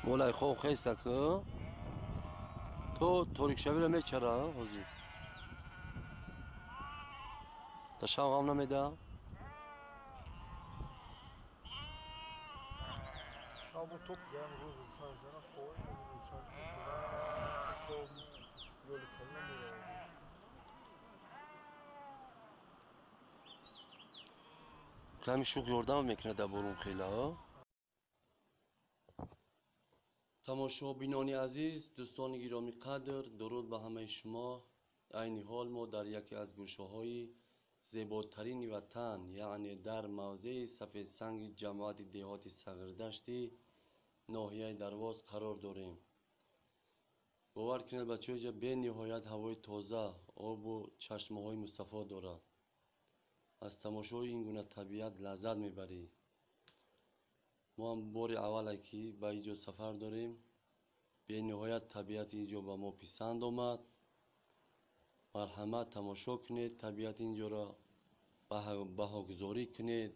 Молай хоб хеста ку то торикшавиро мечара ҳозир. Та шав ғам намеда? Шабо топ ям рӯз рӯшан зана хоб рӯшан то ёли кална меравад. Ками шух ёрдам мекунад дар борун хела. Тамошобинони азиз, дӯстони гиромӣ қадр, дуруд ба ҳамаи шумо. Айни ҳол мо дар яке аз гӯшаҳои зеботарини ватан, яъне дар мавзеи сафедсанги ҷамоати деҳоти Сағирдашти ноҳияи Дарвоз қарор дорем. Бовар кунед бачаҳо, инҷа бениҳоят ҳавои тоза, обу чашмаҳои мустафо дорад. Аз тамошои ин гуна табиат лаззат мебарӣ. Мо ҳам бори аввале ки ба ин ҷо сафар дорем. Бениҳоят табиати ин ҷо ба мо писанд омад. Марҳамат тамошо кунед табиати ин ҷоро, баҳогузорӣ кунед.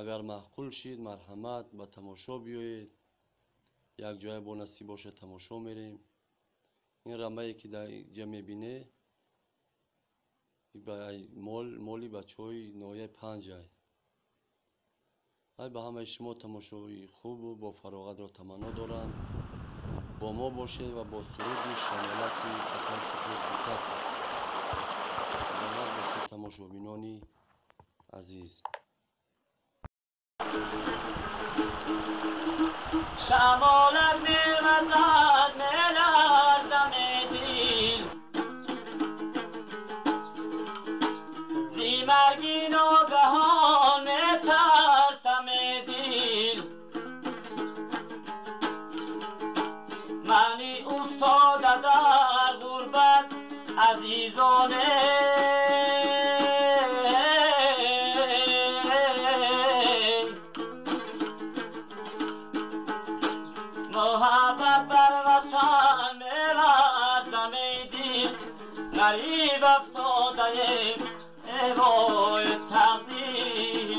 Агар маъқул шид, марҳамат ба тамошо биёед. Як ҷоя бо насиб бошад тамошо мерем. Ин рамае ки дар ҷа мебинед, моли бачаҳои ноҳияи Панҷай. Ай ба ҳамаи шумо тамошои хубу бо фароғатро таманно дорам. Бо мо бошед ва бо суруди шамолати акам Хушнуд. Саломат бошед тамошобинони азиз. Шамолат мевазад, меларзам дил, зи марги ногаҳон метарсам дил. Мани уфтода дар ғурбат азизоне, муҳаббат бар ватан меварзам дил. Ғариб афтодаем эй вой тақдир.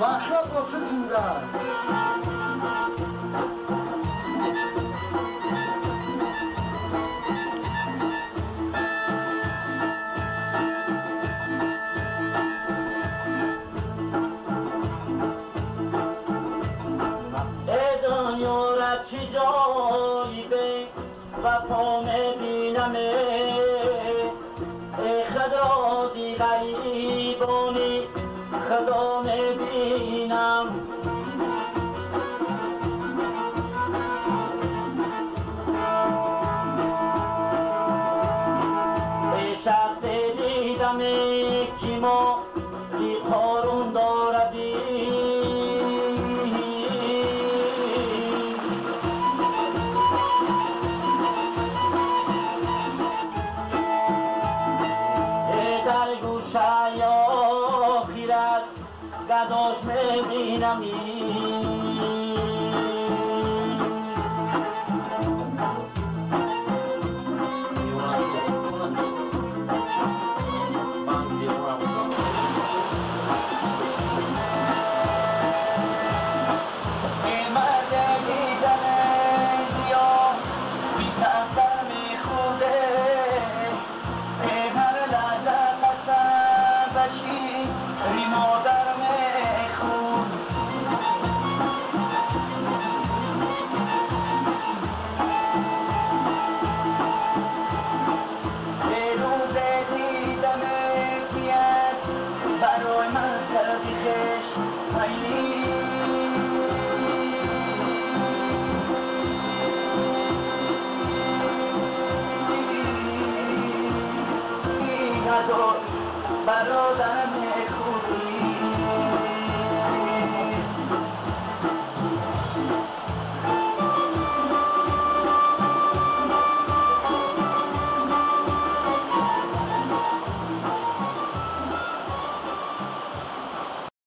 Ваҳшат болсын. Чӣ ҷойи бе вафо мебинам, эй худои ғарибони худо мебинам. Эй шахсе дидам, ки мо қорун доради, дар гӯшаи охират Гадош мебинамӣ. Бародар.